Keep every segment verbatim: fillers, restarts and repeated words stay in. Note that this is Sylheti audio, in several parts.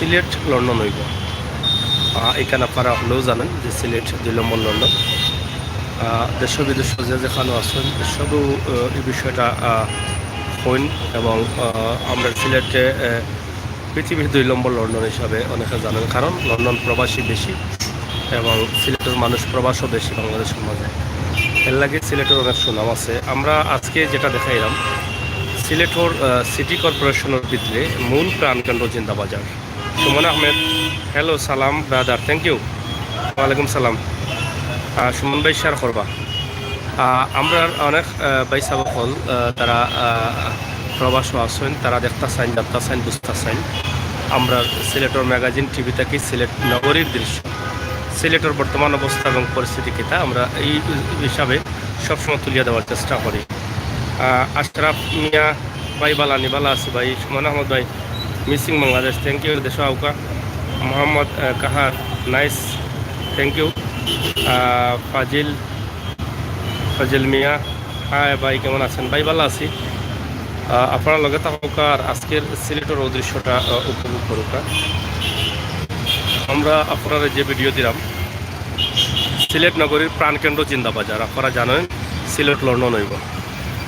সিলেট লন্ডন অইবো। আহ, ইখান আপনারা হকলেউ জানইন যে সিলেট দুই নম্বর লন্ডন। আহ, দেশ বিদেশ যে যেখানো আছইন, সবউ, আহ, ই বিষয়টা, আহ, কইন এবং, আহ, আমরা সিলেটে, আহ, পৃথিবীর দুই নম্বর লন্ডন হিসাবে অনেকে জানইন, কারণ লন্ডন প্রবাসী বেশি এবং সিলেটর মানুষ প্রবাসও বেশি বাংলাদেশর মাঝে। এর লাগি সিলেটর অনেক সুনাম আছে। আমরা আজকে যেটা দেখাইলাম, সিলেটর, আহ, সিটি কর্পোরেশনর ভিতরে মূল প্রাণকেন্দ্র জিন্দাবাজার। সুমন আহমেদ, hello, সালাম brother, thank you। ওয়ালাইকুম সালাম। আহ, সুমন ভাই, share করবা। আহ, আমরার অনেক, আহ, ভাই সাব অকল, আহ, তারা, আহ, প্রবাসও আছইন, তারা দেখতা চাইন, জানতা চাইন, বুঝতা চাইন। আমরার সিলেটর magazine টিভি থাকি সিলেট নগরীর দৃশ্য, সিলেটর বর্তমান অবস্থা এবং পরিস্থিতি কিতা, আমরা এই হিসাবে সবসময় তুলিয়া দেওয়ার চেষ্টা করি। আহ, আশরাফ মিয়া ভাই, বালা নি? বালা আছি ভাই। সুমন আহমদ ভাই, missing বাংলাদেশ, thank you। দেশো আউক্কা। মোহাম্মদ, আহ, কাহার, nice, thank you। আহ, ফাজিল, ফাজিল মিয়া, hi ভাই, কেমন আছেন ভাই? বালা আছি। আহ, আপনারা লগে থাকউক্কা আর আজকের সিলেটর অউ দৃশ্যটা, আহ, উপভোগ করউক্কা। আমরা আপনারারে যে ভিডিও দিলাম, সিলেট নগরীর প্রাণকেন্দ্র জিন্দাবাজার, আপনারা জানইন সিলেট লন্ডন অইবো।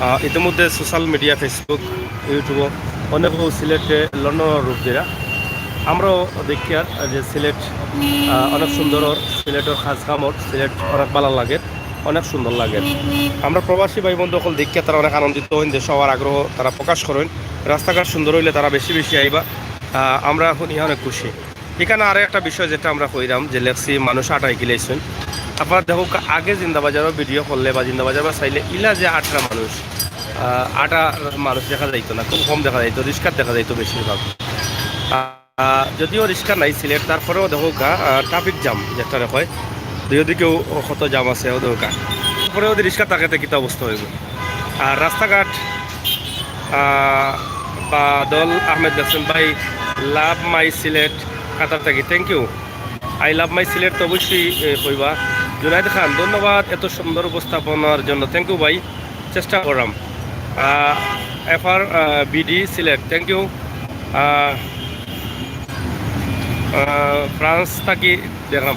আহ, ইতিমধ্যে social media, Facebook, YouTube অনেকেউ সিলেটরে লন্ডনর রূপ দিরা। আমরাও দেখিয়ার যে সিলেট, আহ, অনেক সুন্দর অর, সিলেটর কাজ কাম অর, সিলেট অনেক বালা লাগের, অনেক সুন্দর লাগের। আমরা প্রবাসী ভাই বন্ধু অকল দেখিয়া তারা অনেক আনন্দিত অইন, দেশো আওয়ার আগ্রহ তারা প্রকাশ করইন। রাস্তাঘাট সুন্দর অইলে তারা বেশি বেশি আইবা। আহ, আমরা হুনিয়া অনেক খুশি। ইখানো আরো একটা বিষয় যেটা আমরা কইরাম যে লেখছি মানুষ আটা ইগিলাইছইন। আপনারা দেখউক্কা, আগে জিন্দাবাজারর ভিডিও করলে বা জিন্দাবাজার বা চাইলে ইলা যে আটরা মানুষ, আহ, আটার মানুষ দেখা যাইতো না, খুব কম দেখা যাইতো, রিস্কাত দেখা যাইতো বেশিরভাগ। আহ, যদিও রিস্কা নাই সিলেট, তারপরেও দেখউক্কা, আহ, traffic jam যেটারে কয়, দুইও দিকেউ কত jam আছে, অউ দেখউক্কা। তারপরেও যদি রিস্কা থাকে, তে কিতা অবস্থা অইবো? আর রাস্তাঘাট, আহ, বাদল আহমেদ লেখছইন, ভাই, love my সিলেট, কাতার থাকি, thank you। I love my Sylhet তো অবশ্যই, এ, কইবা। জুনায়েদ খান, ধন্যবাদ এত সুন্দর উপস্থাপনার জন্য, thank you ভাই, চেষ্টা কররাম। আহ, এফআর, আহ, বিডি সিলেট, thank you। আহ, আহ, ফ্রান্স থাকি দেখরাম।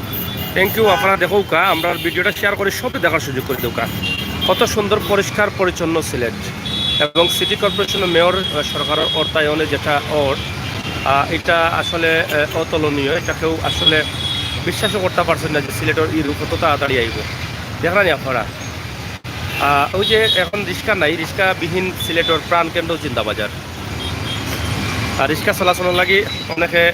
Thank you, আপনারা দেখউক্কা, আমরার ভিডিওটা share করি সবে দেখার সুযোগ করি দেউক্কা। কত সুন্দর পরিষ্কার পরিচ্ছন্ন সিলেট। এবং সিটি কর্পোরেশনর মেয়র, আহ, সরকারর অর্থায়নে যেটা অর, আহ, ইটা আসলে, আহ, অতুলনীয়। ইটা কেউ আসলে বিশ্বাসও করতা পারছইন না যে সিলেটর ই রূপ অত তাড়াতাড়ি আইবো। দেখরা নি আপনারা? আহ, অউ যে এখন রিস্কা নাই, রিস্কাবিহীন সিলেটর প্রাণকেন্দ্র জিন্দাবাজার। আর রিস্কা চলাচলর লাগি অনেকে,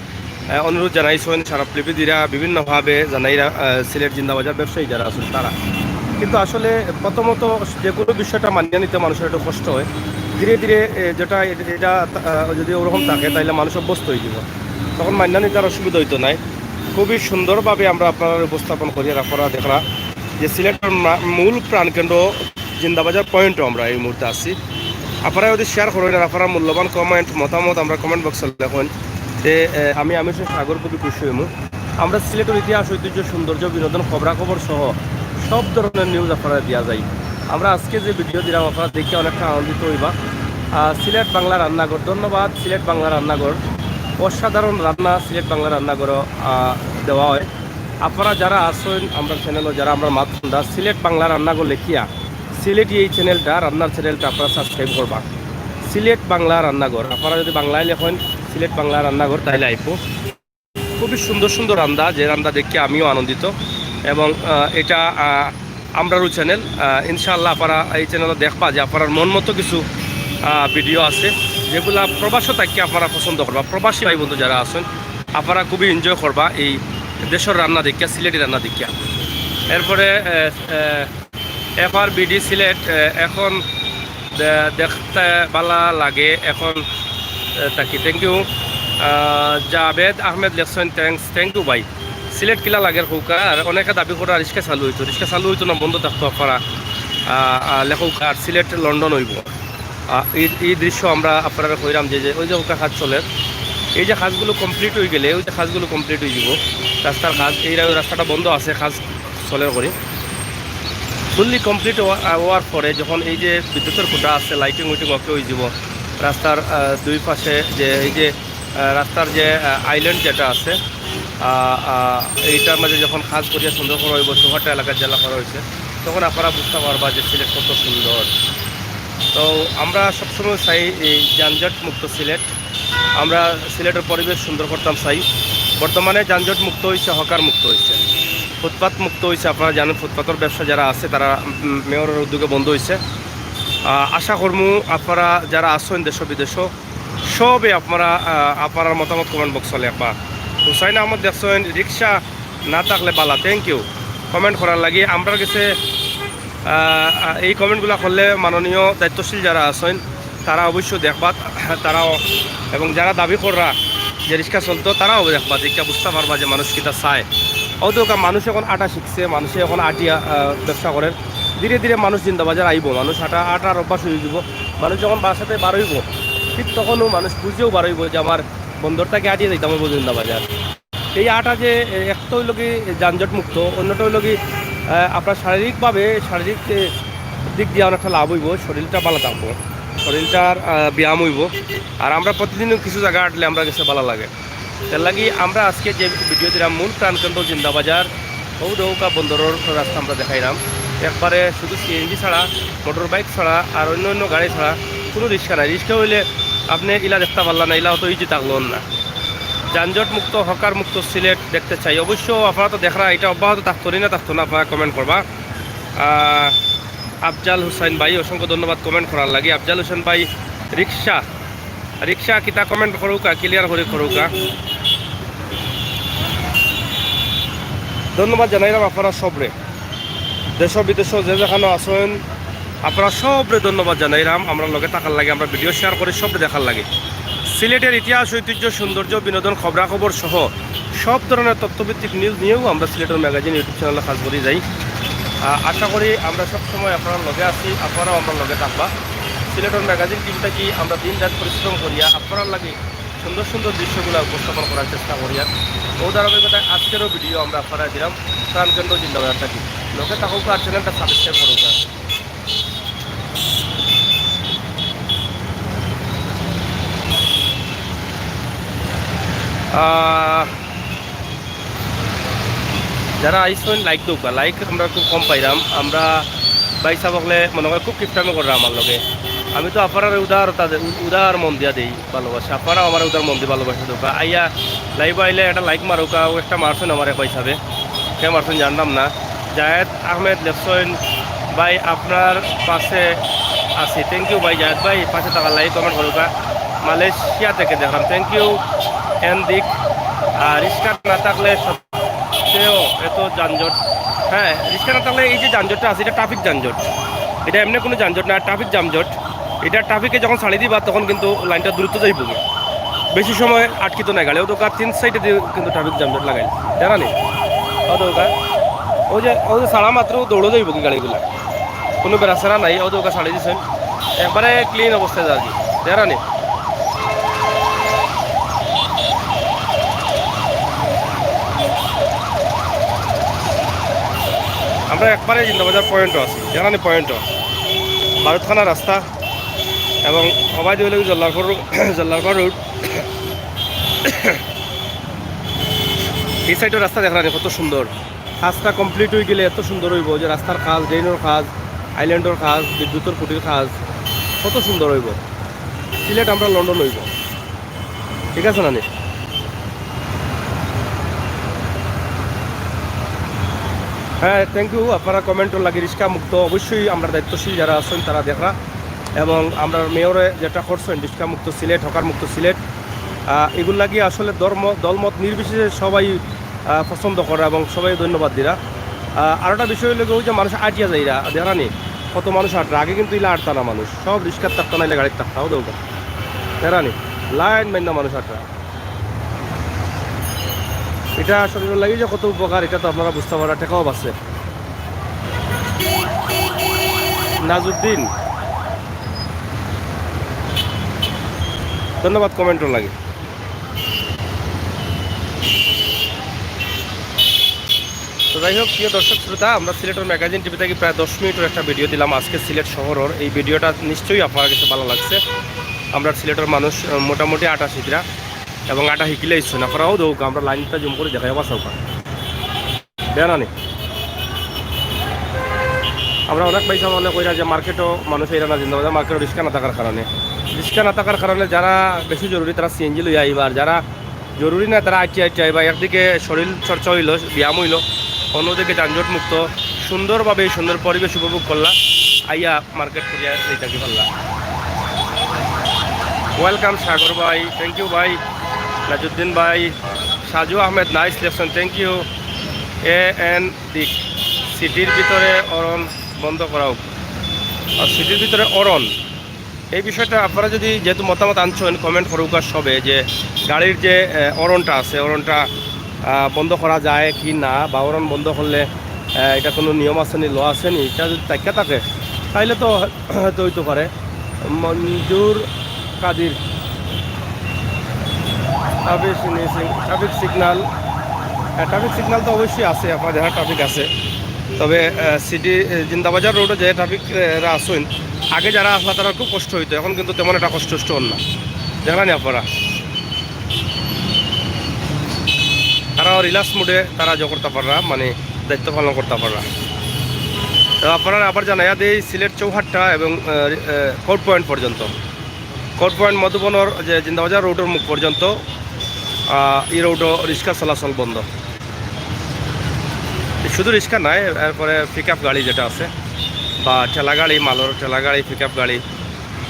আহ, অনুরোধ জানাইছইন, স্মারকলিপি দিরা, বিভিন্নভাবে জানাইরা, আহ, সিলেট জিন্দাবাজার ব্যবসায়ী যারা আছইন তারা। কিন্তু আসলে প্রথমত যে কোনো বিষয়টা মানিয়া নিতে মানুষর একটু কষ্ট অয়। ধীরে ধীরে, এ, যেটা, এটা, আহ, যদি ওরকম থাকে, তাইলে মানুষ অভ্যস্ত অইযিবো, তখন মানিয়া নিতে আর অসুবিধা অইতো নায়। খুবই সুন্দরভাবে আমরা আপনারারে উপস্থাপন করি, আর আপনারা দেখরা যে সিলেটর মা-, মূল প্রাণকেন্দ্র জিন্দাবাজার পয়েন্টও আমরা এই মুহূর্তে আছি। আপনারা যদি share করইন আর আপনারা মূল্যবান comment, মতামত আমরা comment box-ও লেখইন, তে, এ, আমি, আমি সে সাগর খুবই খুশি অইমু। আমরা সিলেটর ইতিহাস, ঐতিহ্য, সৌন্দর্য, বিনোদন, খবরাখবর সহ সব ধরনের news আপনারারে দিয়া যাই। আমরা আজকে যে ভিডিও দিলাম, আপনারা দেখে অনেকটা আনন্দিত অইবা। আহ, সিলেট বাংলা রান্নাঘর, ধন্যবাদ সিলেট বাংলা রান্নাঘর। অসাধারণ রান্না সিলেট বাংলা রান্নাঘরও, আহ, দেওয়া হয়। আপনারা যারা আছইন আমরার channel-ও, যারা আমরার মাত হুনরা, সিলেট বাংলা রান্নাঘর লেখিয়া সিলেটি এই channel-টা, রান্নার channel-টা আপনারা subscribe করবা। সিলেট বাংলা রান্নাঘর, আপনারা যদি বাংলায় লেখইন সিলেট বাংলা রান্নাঘর, তাইলে আইবো। খুবই সুন্দর সুন্দর রান্দা, যে রান্দা দেখে আমিও আনন্দিত। এবং, আহ, এটা, আহ, আমরারও channel, আহ, ইনশাআল্লাহ আপনারা এই channel-ও দেখবা যে আপনারার মন মতো কিছু, আহ, ভিডিও আছে, যেগুলা প্রবাসও থাকিয়া আপনারা পছন্দ করবা। প্রবাসী ভাই বন্ধু যারা আছইন, আপনারা খুবই enjoy করবা এই দেশর রান্না দেখিয়া, সিলেটি রান্না দেখিয়া। এরপরে, আহ, আহ, এফআরবিডি সিলেট, আহ, এখন দে-, দেখতে বালা লাগে এখন, আহ, থাকি। Thank you। আহ, জাভেদ আহমেদ লেখছইন, thanks, thank you ভাই। সিলেট কিলা লাগের কউক্কা, আর অনেকে দাবি কররা রিস্কা চালু অইতো, রিস্কা চালু অইতো না, বন্ধ থাকতো আপনারা, আহ, আহ, লেখউক্কা, আর সিলেট লন্ডন অইবো। আহ, এই, এই দৃশ্য আমরা আপনারারে কইরাম যে, যে ওই যে ওটা কাজ চলের, এই যে কাজগুলো complete অইগেলে, ওই যে কাজগুলো complete অইযিবো, রাস্তার কাজ, এই রা-, রাস্তাটা বন্ধ আছে, কাজ চলের করি। Fully complete অওয়া-, অওয়ার পরে যখন এই যে বিদ্যুতের খুঁটা আছে, lighting উইটিং OK অইযিবো, রাস্তার, আহ, দুই পাশে যে এই যে আহ, রাস্তার যে, আহ, আইল্যান্ড যেটা আছে, আহ, আহ, এইটার মাঝে যখন কাজ করিয়া সুন্দর করা অইবো, চৌহাট্টা এলাকার যেলা করা অইছে, তখন আপনারা বুঝতা পারবা যে সিলেট কত সুন্দর। তো আমরা সবসময় চাই এই যানজট মুক্ত সিলেট, আমরা সিলেটের পরিবেশ সুন্দর করতাম চাই। বর্তমানে যানজট মুক্ত অইছে, হকার মুক্ত অইছে, ফুটপাত মুক্ত অইছে। আপনারা জানেন, ফুটপাতর ব্যবসা যারা আছে, তারা, উম, মেয়রের উদ্যোগে বন্ধ অইছে। আহ, আশা করমু আপনারা যারা আছেন দেশ বিদেশও, সবে আপনারা, আহ, আপনারার মতামত কমেন্ট বক্সো লেখবা। হুসাইন আহমদ দেখছেন, রিক্সা না থাকলে বালা, থ্যাংক ইউ। কমেন্ট করার লাগি আমরার গেছে, আহ, আহ, এই কমেন্টগুলা করলে মাননীয় দায়িত্বশীল যারা আছেন, তারা অবশ্য দেখবা, তারাও, এবং যারা দাবি কররা যে রিক্সা চলতো, তারাও দেখবা, দেখিয়া বুঝতা পারবা যে মানুষ কিতা চায়। অত মানুষ এখন আটা শিখছে, মানুষে এখন আটিয়া, আহ, ব্যবসা করের। ধীরে ধীরে মানুষ জিন্দাবাজার আইবো, মানুষ আটা, আটার অভ্যাস অইযিবো। মানুষ যখন বাসাতে বার অইবো, ঠিক তখনও মানুষ বুঝিয়াও বার অইবো যে আমার বন্দর থাকি আটিয়া যাইতাম অইবো জিন্দাবাজার। এই আটা যে, এ, একটা অইলো কি যানজট মুক্ত, অন্যটা অইলো কি, আহ, আপনার শারীরিকভাবে, শারীরিক, এ, দিক দিয়া অনেকটা লাভ অইবো, শরীরটা ভালা থাকবো, শরীরটার, আহ, ব্যায়াম অইবো। আর আমরা প্রতিদিনও কিছু জাগা আটলে আমরার গেছে ভালা লাগে। এর লাগি আমরা আজকে যে ভিডিও দিলাম, মূল প্রাণকেন্দ্র জিন্দাবাজার, ও দৌকা বন্দরর রাস্তা আমরা দেখাইলাম। একবারে শুধু সিএনজি ছাড়া, মোটর বাইক ছাড়া আর অন্য অন্য গাড়ি ছাড়া কোনো রিক্সা নাই। রিক্সা অইলে আপনে ইলা দেখতা পারলা না, ইলা অত ইজি থাকলো না। যানজট মুক্ত, হকার মুক্ত সিলেট দেখতে চাই। অবশ্য আপনারা তো দেখরা, এটা অব্যাহত থাকতো নি না থাকতো না, আপনারা কমেন্ট করবা। আহ, আফজাল হুসাইন ভাই, অসংখ্য ধন্যবাদ কমেন্ট করার লাগি। আফজাল হুসেন ভাই, রিক্সা, রিক্সা কিতা কমেন্ট করুকা, ক্লিয়ার করি করুকা। ধন্যবাদ জানাইলাম আপনারা সবরে, দেশ বিদেশ যে যেখানো আছেন, আপনারা সবরে ধন্যবাদ জানাইলাম আমরার লগে থাকার লাগি, আমরা ভিডিও শেয়ার করি সবরে দেখার লাগি। সিলেটের ইতিহাস, ঐতিহ্য, সৌন্দর্য, বিনোদন, খবরাখবর সহ সব ধরনের তথ্যভিত্তিক নিউজ নিয়েও আমরা সিলেটের ম্যাগাজিন YouTube চ্যানেলে কাজ করি যাই। আহ, আশা করি আমরা সব সময় আপনারার লগে আছি, আপনারাও আমরার লগে থাকবা। সিলেটের ম্যাগাজিন টিম থাকি আমরা দিন রাত পরিশ্রম করিয়া আপনারার লাগি সুন্দর সুন্দর দৃশ্যগুলা উপস্থাপন করার চেষ্টা করিয়ার। ও ধারাবাহিকতায় আজকেরও ভিডিও আমরা আপনারারে দিলাম, প্রাণকেন্দ্র জিন্দাবাজার থাকি। লগে থাকুক আর চ্যানেলটা সাবস্ক্রাইব করুক। আহ, যারা আইসেন, লাইক দেউক্কা, লাইক আমরা খুব কম পাইরাম। আমরা ভাই সাহেব অকলে মনে করে খুব কিপটামি কররা আমার লগে। আমি তো আপনারারে উদার, তাদের উ-, উদার মন দিয়া দেই ভালোবাসা, আপনারাও আমারে উদার মন দিয়া ভালোবাসা দেউক্কা। আইয়া লাইভো আইলে একটা লাইক মারুক্কা, ও একটা মারছেন আমার এক ভাই সাহেবে, কে মারছেন জানলাম না। জায়েদ আহমেদ লেখছেন, ভাই আপনার পাশে আছি। থ্যাংক ইউ ভাই, জায়েদ ভাই পাশে থাকার লাগি কমেন্ট করুক্কা। মালয়েশিয়া থেকে দেখলাম, থ্যাংক ইউ। এন দিক, আর রিক্সা না থাকলে সব সেও এত যানজট। হ্যাঁ, রিক্সা না থাকলে এই যে যানজটটা আছে, এটা ট্রাফিক যানজট, এটা এমনি কোনো যানজট না, ট্রাফিক যানজট। এটা ট্রাফিকে যখন ছাড়ি দিবা তখন কিন্তু লাইনটা দ্রুত যাইবো গি, বেশি সময় আটকিত নাই গাড়ি। ও তো কার তিন সাইডে দিয়ে কিন্তু ট্রাফিক যানজট লাগাই, জানা নেই? ও তো কার, ও যে, ও যে ছাড়া মাত্র দৌড়ে যাইবো গি গাড়িগুলা, কোনো বেড়াছেড়া নাই। ও তো ওকে ছাড়ি দিছেন, একবারে ক্লিন অবস্থায় যার কি, জানা নেই? আমরা একবারে জিন্দাবাজার পয়েন্টও আছি, জানানি পয়েন্টও, বারুদখানা রাস্তা এবং অবাধ হইলে জল্লারপুর, জল্লারপুর রোড। এই সাইডের রাস্তা দেখলাম কত সুন্দর, কাজটা কমপ্লিট হয়ে গেলে এত সুন্দর হইব যে রাস্তার কাজ, ড্রেনের কাজ, আইল্যান্ডের কাজ, বিদ্যুতের খুঁটির কাজ, কত সুন্দর হইব। সিলেট আমরা লন্ডন হইব, ঠিক আছে না নি? হ্যাঁ, থ্যাংক ইউ। আপনারা কমেন্টও লাগে রিক্সা মুক্ত, অবশ্যই আমরা দায়িত্বশীল যারা আছেন তারা দেখরা, এবং আমরা মেয়রে যেটা করছেন রিক্সা মুক্ত সিলেট, হকার মুক্ত সিলেট, আহ, এগুলো লাগি আসলে ধর্ম দলমত নির্বিশেষে সবাই, আহ, পছন্দ করা এবং সবাই ধন্যবাদ দিরা। আহ, আর একটা বিষয় হইলো গিয়ে ওই যে মানুষ আটিয়া যাইরা, দেখরা নি কত মানুষ আটরা, আগে কিন্তু ইলা আটতা না মানুষ, সব রিক্সার থাকতা নাইলে গাড়ির থাকতা, ও দৌড়া দেখরা নি লাইন মাইন্দা মানুষ আটরা। এটা শরীরের লাগি যে কত উপকার, এটা তো আপনারা বুঝতে পারা, টেকাও বাঁচে। নাজউদ্দিন, ধন্যবাদ কমেন্টর লাগি। তো যাই হোক, প্রিয় দর্শক শ্রোতা, আমরা সিলেটর ম্যাগাজিন টিভি থাকি প্রায় দশ মিনিটর একটা ভিডিও দিলাম আজকে সিলেট শহরর। এই ভিডিওটা নিশ্চয়ই আপনার কাছে ভালো লাগছে। আমরা সিলেটর মানুষ, আহ, মোটামুটি আটাশিরা। এবং আটা হিকিলে ইচ্ছুন। আপনারাও দেউক্কা, আমরা লাইনটা জুম করি দেখাই, আবার চাউক্কা। বেয়া না নি? আমরা অনেক পয়সা মনে কইরা যে মার্কেটও মানুষ এরা না, জিন্দাবাজার মার্কেটও রিক্সা না থাকার কারণে, রিক্সা না থাকার কারণে যারা বেশি জরুরি তারা সিএনজি লইয়া আইবা, আর যারা জরুরি না তারা আইটি আইটি আইবা। একদিকে শরীর চর্চা হইল, ব্যায়াম হইল, অন্যদিকে যানজট মুক্ত, সুন্দরভাবে এই সুন্দর পরিবেশ উপভোগ করলা, আইয়া মার্কেট করিয়া এই থাকি পারলা। ওয়েলকাম সাগর ভাই, থ্যাংক ইউ ভাই। নাজউদ্দিন ভাই, Saju Ahmed, nice lesson, thank you. এ এন দিক, সিটির ভিতরে অরণ বন্ধ করা হোক। আর সিটির ভিতরে অরণ, এই বিষয়টা আপনারা যদি যেহেতু মতামত আনছেন, কমেন্ট করুক আর সবে যে গাড়ির যে, আহ, অরণটা আছে, অরণটা, আহ, বন্ধ করা যায় কি না, বা অরণ বন্ধ করলে, আহ, এটা কোনো নিয়ম আছে নি, ল আছে নি, এটা যদি তাকিয়া থাকে, তাইলে তো হয়তো হইতে পারে। Manjur Kadir, traffic signal, traffic signal তো অবশ্যই আছে, আপনারা দেখা ট্রাফিক আছে। তবে, আহ, সিটি, আহ, জিন্দাবাজার রোডে যে ট্রাফিক, আহ, এরা আছেন, আগে যারা আসলা তারা খুব কষ্ট হইতো, এখন কিন্তু তেমন একটা কষ্ট হইতো না, দেখলেন আপনারা। তারা রিল্যাক্স মুডে তারা যে করতে পাররা, মানে দায়িত্ব পালন করতে পাররা। তো আপনারা আবার জানাইয়া দেই সিলেট চৌহাট্টা এবং, আহ, আহ, কোর্ট পয়েন্ট পর্যন্ত, কোর্ট পয়েন্ট মধুবনর যে জিন্দাবাজার রোডের মুখ পর্যন্ত, আহ, এই রোডও রিক্সা চলাচল বন্ধ। শুধু রিক্সা নাই, এরপরে পিক আপ গাড়ি যেটা আছে বা ঠেলা গাড়ি, মালর ঠেলা গাড়ি, পিক আপ গাড়ি,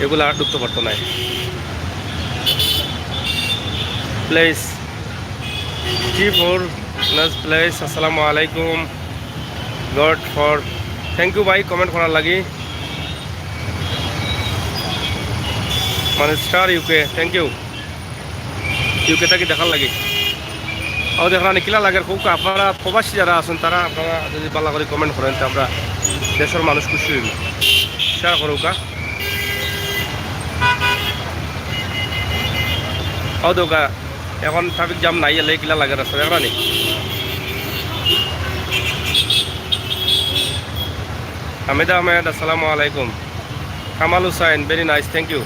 এগুলা ঢুকতে পারতো নাই। প্লিজ, টি ফোর প্লিজ, আসসালামু আলাইকুম। গড ফর, থ্যাংক ইউ ভাই কমেন্ট করার লাগি। মানে star UK, thank you. UK থাকি দেখার লাগি। ও দেখলাম কিলা লাগে খুব, আপনারা প্রবাসী যারা আছেন তারা আপনারা যদি ভালো করে কমেন্ট করেন তো আমরা দেশের মানুষ খুশি হইব। শেয়ার করুকা। ও দোকা, এখন ট্রাফিক জ্যাম নাই, এলে কিলা লাগে রাস্তা দেখরা নি? হামিদ আহমেদ, আসসালামু আলাইকুম। Kamal Hussain, very nice, thank you.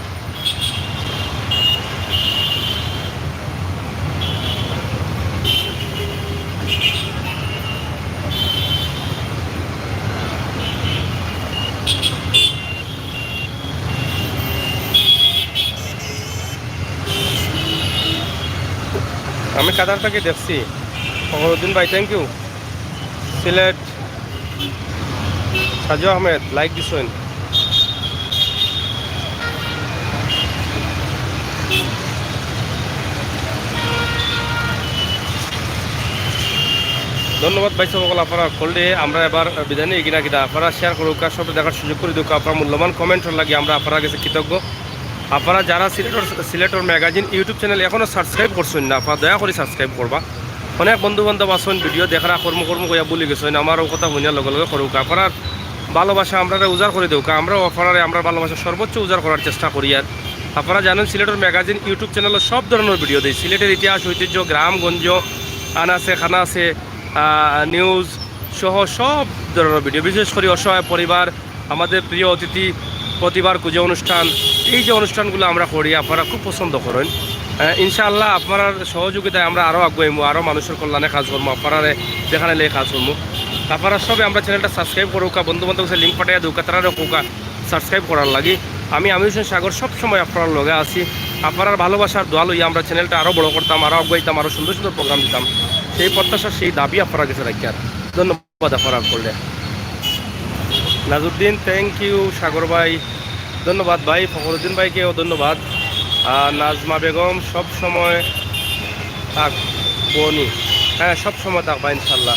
আমি কাতার থাকি দেখছি। ফখরুদ্দিন ভাই, thank you. Sylhet, Saju Ahmed, like দিছইন। ধন্যবাদ ভাই সব, আপনারা করলে আমরা এবার বিদায় নিয়ে কিনা কিনা আপনারা শেয়ার করুক আর সব দেখার সুযোগ করে দিক। আপনার মূল্যবান কমেন্ট লাগি আমরা আপনার কাছে কৃতজ্ঞ। আপনারা যারা সিলেটর, সিলেটর ম্যাগাজিন ইউটিউব চ্যানেল এখনও সাবস্ক্রাইব করছেন না, আপনারা দয়া করে সাবস্ক্রাইব করবা। অনেক বন্ধু বান্ধব আছেন ভিডিও দেখরা কর্ম কর্ম কইয়া ভুলি গেছেন, আমারও কথা হুনিয়া লগে লগে করুক। আপনার ভালোবাসা আমরারে উজাড় করে দেউকা, আমরাও আপনারে আমরার ভালোবাসা সর্বোচ্চ উজাড় করার চেষ্টা করি। আর আপনারা জানেন সিলেটর ম্যাগাজিন ইউটিউব চ্যানেলে সব ধরনের ভিডিও দেই, সিলেটের ইতিহাস, ঐতিহ্য, গ্রামগঞ্জ, আনাচে কানাচে, আহ, নিউজ সহ সব ধরনের ভিডিও, বিশেষ করে অসহায় পরিবার, আমাদের প্রিয় অতিথি, প্রতিবার কুজো অনুষ্ঠান, এই যে অনুষ্ঠানগুলো আমরা করি আপনারা খুব পছন্দ করেন। আহ, ইনশাআল্লাহ আপনার সহযোগিতায় আমরা আরও আগুয়াইমু, আরও মানুষের কল্যাণে কাজ করবো, আপনারারে দেখার লাগি কাজ করবো। আপনারা সবে আমরা চ্যানেলটা সাবস্ক্রাইব করুকা, বন্ধু বান্ধব লিঙ্ক পাঠাইয়া দেউকা, তারারে কউকা সাবস্ক্রাইব করার লাগি। আমি, আমি হোসেন সাগর, সব সময় আপনার লগে আছি। আপনার ভালোবাসার দোয়া লইয়া আমরা চ্যানেলটা আরও বড় করতাম, আরও আগুয়াইতাম, আরও সুন্দর সুন্দর প্রোগ্রাম দিতাম, সেই প্রত্যাশা, সেই দাবি আপনার কাছে রাখিয়ার। ধন্যবাদ। ধন্যবাদ আপনার করলে। নাজউদ্দিন, থ্যাংক ইউ। সাগর ভাই, ধন্যবাদ ভাই। ফখরুদ্দিন ভাইকেও ধন্যবাদ। আর নাজমা বেগম, সব সময় থাক বনি। হ্যাঁ, সব সময় থাকবা ইনশাল্লাহ।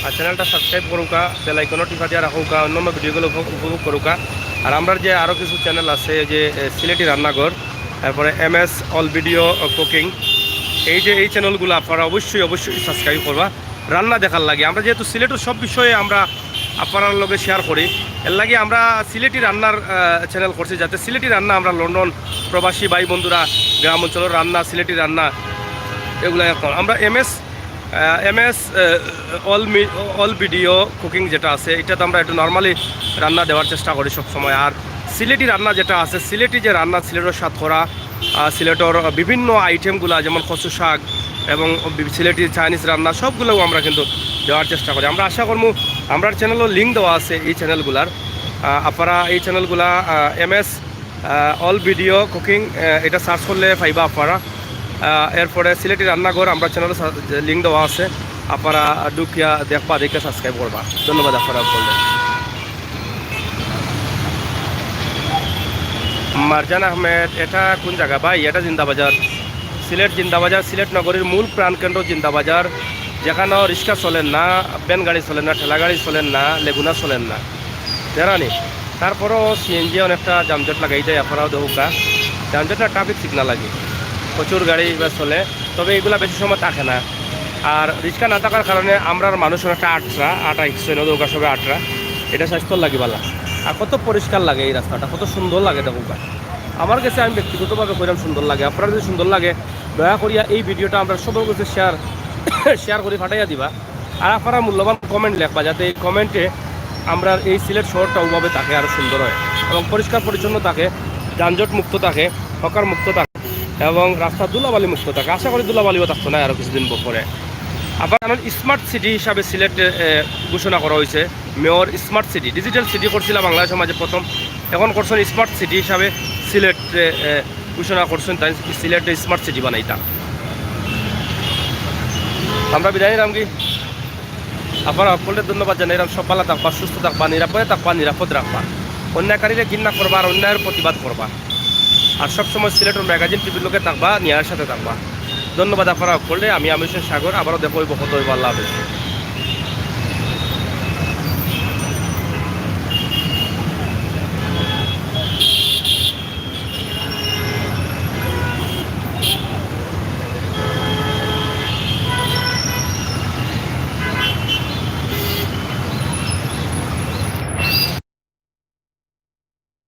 আর চ্যানেলটা সাবস্ক্রাইব করুকা, বেল আইকনও টিপা দিয়া রাখুকা, অন্যান্য ভিডিওগুলো উপ-, উপভোগ করুকা। আর আমরার যে আরও কিছু চ্যানেল আছে, এই যে, এ, সিলেটি রান্নাঘর, তারপরে M S all video cooking, এই যে এই চ্যানেলগুলো আপনারা অবশ্যই, অবশ্যই সাবস্ক্রাইব করবা। রান্না দেখার লাগি। আমরা যেহেতু সিলেটের সব বিষয়ে আমরা আপনারার লগে শেয়ার করি, এর লাগি আমরা সিলেটি রান্নার, আহ, চ্যানেল করছি, যাতে সিলেটি রান্না আমরা লন্ডন প্রবাসী ভাই বন্ধুরা গ্রাম অঞ্চলের রান্না, সিলেটি রান্না এগুলা এখন আমরা M S, ah, M S, ah, all মি-, অল ভিডিও কুকিং যেটা আছে, এটাতে আমরা একটু নর্মালি রান্না দেওয়ার চেষ্টা করি সব সময়। আর সিলেটি রান্না যেটা আছে, সিলেটি যে রান্না, সিলেটের সাতকরা, আহ, সিলেটর বিভিন্ন আইটেমগুলা, যেমন কচু শাক এবং বি-, সিলেটি চাইনিজ রান্না, সবগুলাও আমরা কিন্তু দেওয়ার চেষ্টা করি। আমরা আশা করমু, আমরার চ্যানেলও লিংক দেওয়া আছে এই চ্যানেলগুলার। আহ, আপনারা এই চ্যানেলগুলা, আহ, এমএস, আহ, অল ভিডিও কুকিং, আহ, এটা সার্চ করলে পাইবা আপনারা। আহ, এরপরে সিলেটি রান্নাঘর আমরার চ্যানেলও সা-, লিংক দেওয়া আছে, আপনারা ঢুকিয়া দেখবা, দেখে সাবস্ক্রাইব করবা। ধন্যবাদ আপনারা সকলকে। মারজান আহমেদ, এটা কোন জায়গা ভাই? এটা জিন্দাবাজার, সিলেট জিন্দাবাজার, সিলেট নগরীর মূল প্রাণকেন্দ্র জিন্দাবাজার, যেখানো রিক্সা চলের না, ভ্যান গাড়ি চলের না, ঠেলা গাড়ি চলের না, লেগুনা চলের না, তেরানি। তারপরও সিএনজি অনেকটা যানজট লাগাই দেয়, আপনারাও দেখুকা, যানজট না, ট্রাফিক সিগনাল লাগে, প্রচুর গাড়ি এবার চলে, তবে এগুলা বেশি সময় থাকে না। আর রিক্সা না থাকার কারণে আমরার মানুষ অনেকটা আটরা, আটা ইচ্ছে নদী সবে আটরা, এটা স্বাস্থ্যর লাগি ভালা। আর কত পরিষ্কার লাগে এই রাস্তাটা, কত সুন্দর লাগে দেখুকা। আমার কাছে, আমি ব্যক্তিগতভাবে কইরাম সুন্দর লাগে, আপনারা যদি সুন্দর লাগে, দয়া করিয়া এই ভিডিওটা আমরা সবার কাছে শেয়ার শেয়ার করে পাঠাইয়া দিবা। আর আপনারা মূল্যবান কমেন্ট লেখবা, যাতে এই কমেন্টে আমরার এই সিলেট শহরটা ওভাবে থাকে, আরও সুন্দর হয় এবং পরিষ্কার পরিচ্ছন্ন থাকে, যানজট মুক্ত থাকে, হকার মুক্ত থাকে এবং রাস্তা ধুলাবালি মুক্ত থাকে। আশা করি ধুলাবালিও থাকতো না আরও কিছুদিন পরে। আপনারা জানেন, স্মার্ট সিটি হিসাবে সিলেট, এ, ঘোষণা করা হয়েছে। Mayor smart city, digital city করছিলা বাংলাদেশের মাঝে প্রথম, এখন করছেন স্মার্ট সিটি হিসাবে সিলেট, এ, এ, ঘোষণা করছেন, তাই সিলেটে স্মার্ট সিটি বানাইতা। আমরা বিদায় নিলাম কি? আপনারা সকলকে ধন্যবাদ জানাইলাম। সব ভালা থাকবা, সুস্থ থাকবা, নিরাপদে থাকবা, নিরাপদ রাখবা। অন্যায়কারীরে ঘৃণা করবা আর অন্যায়ের প্রতিবাদ করবা। আর সবসময় সিলেটের ম্যাগাজিন টিভির লগে থাকবা, ন্যায়ের সাথে থাকবা। ধন্যবাদ আপনারা সকলকে। আমি আমির হোসেন সাগর, আবারও দেখা হইব, কথা হইব। আল্লাহ হাফেজ।